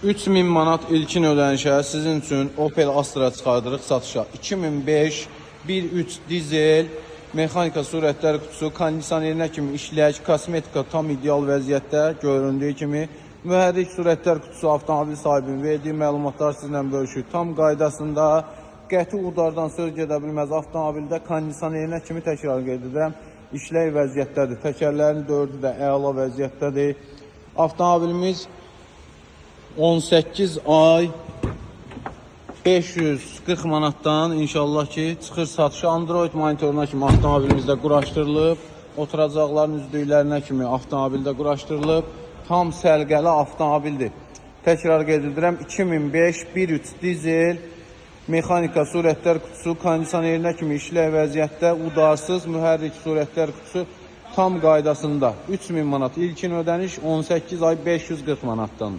3000 manat ilkin ödənişə sizin üçün Opel Astra çıxardırıq satışa. 2005 1.3 dizel, mexanika sürətlər qutusu, kondisionerinə kimi işlək, kosmetika tam ideal vəziyyətdə göründüyü kimi. Mühərrik sürətlər qutusu avtomobil sahibinin verdiyi məlumatlar sizlə bölüşür. Tam qaydasında qəti udardan söz gedə bilməz avtomobildə kondisionerinə kimi təkrar qeyd edirəm. İşlək vəziyyətdədir. Təkərlərin dördü də əla vəziyyətdədir. Avtomobilimiz 18 ay 540 manatdan inşallah ki çıxır satışa. Android monitoruna kimi avtomobilimizdə quraşdırılıb. Oturacaqların üzlüklərinə kimi avtomobildə quraşdırılıb. Tam sərqəli avtomobildir. Təkrar qeyd edirəm, 2005 1.3 dizel, mexanika sürətlər qutusu, kondisionerinə kimi işlək vəziyyətdə, udarsız mühərrik sürətlər qutusu tam qaydasında. 3000 manat ilkin ödəniş, 18 ay 540 manatdan.